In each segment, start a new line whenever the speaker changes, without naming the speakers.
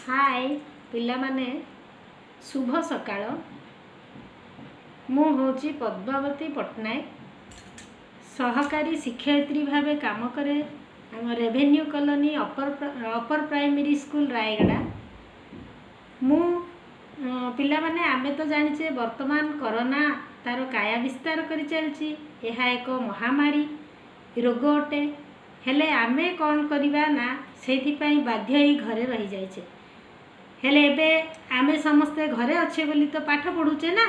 ହାଏ ପିଲାମାନେ, ଶୁଭ ସକାଳ। ମୁଁ ହେଉଛି ପଦ୍ମାବତୀ ପଟ୍ଟନାୟକ, ସହକାରୀ ଶିକ୍ଷୟିତ୍ରୀ ଭାବେ କାମ କରେ ଆମ ରେଭିନ୍ୟୁ କଲୋନୀ ଅପର ପ୍ରାଇମେରୀ ସ୍କୁଲ, ରାୟଗଡ଼ା। ମୁଁ ପିଲାମାନେ, ଆମେ ତ ଜାଣିଛେ ବର୍ତ୍ତମାନ କରୋନା ତାର କାୟା ବିସ୍ତାର କରି ଚାଲିଛି। ଏହା ଏକ ମହାମାରୀ ରୋଗ ଅଟେ। ହେଲେ ଆମେ କ'ଣ କରିବା ନା, ସେଇଥିପାଇଁ ବାଧ୍ୟ ହେଇ ଘରେ ରହିଯାଇଛେ। ହେଲେ ଏବେ ଆମେ ସମସ୍ତେ ଘରେ ଅଛେ ବୋଲି ତ ପାଠ ପଢ଼ୁଛେ ନା।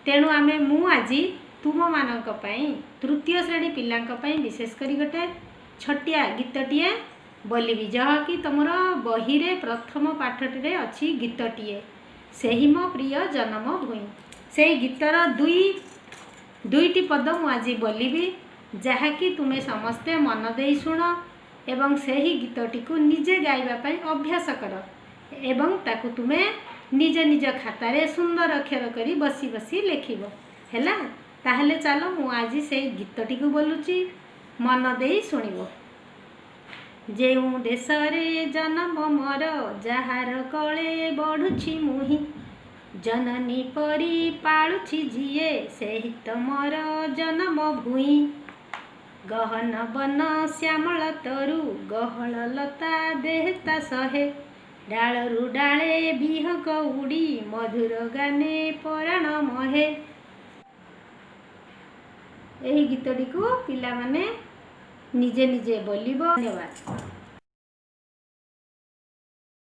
ତେଣୁ ମୁଁ ଆଜି ତୁମମାନଙ୍କ ପାଇଁ, ତୃତୀୟ ଶ୍ରେଣୀ ପିଲାଙ୍କ ପାଇଁ ବିଶେଷ କରି ଗୋଟେ ଛୋଟିଆ ଗୀତଟିଏ ବୋଲିବି, ଯାହାକି ତୁମର ବହିରେ ପ୍ରଥମ ପାଠଟିରେ ଅଛି ଗୀତଟିଏ, "ସେହି ମୋ ପ୍ରିୟ ଜନମ ଭୂଇଁ"। ସେଇ ଗୀତର ଦୁଇଟି ପଦ ମୁଁ ଆଜି ବୋଲିବି, ଯାହାକି ତୁମେ ସମସ୍ତେ ମନ ଦେଇ ଶୁଣ ଏବଂ ସେହି ଗୀତଟିକୁ ନିଜେ ଗାଇବା ପାଇଁ ଅଭ୍ୟାସ କର ଏବଂ ତାକୁ ତୁମେ ନିଜ ନିଜ ଖାତାରେ ସୁନ୍ଦର ଅକ୍ଷର କରି ବସି ବସି ଲେଖିବ। ହେଲା? ତାହେଲେ ଚାଲ, ମୁଁ ଆଜି ସେଇ ଗୀତଟିକୁ ବୋଲୁଛି, ମନ ଦେଇ ଶୁଣିବ। ଯେଉଁ ଦେଶରେ ଜନମ ମୋର, ଯାହାର କୋଳେ ବଢ଼ୁଛି ମୁହିଁ, ଜନନୀ ପରି ପାଳୁଛି ଯିଏ, ସେହି ତ ମୋର ଜନମ ଭୂଇଁ। ଗହନ ବନ ଶ୍ୟାମଳ ତରୁ, ଗହଳ ଲତା ଦେହତା ସହେ, ଡାଳରୁ ଡାଳେ ବିହଙ୍ଗ ଉଡ଼ି ମଧୁର ଗାନେ ପରାଣ ମହେ। ଏହି ଗୀତଟିକୁ ପିଲାମାନେ ନିଜେ ନିଜେ ବୋଲିବ। ଧନ୍ୟବାଦ।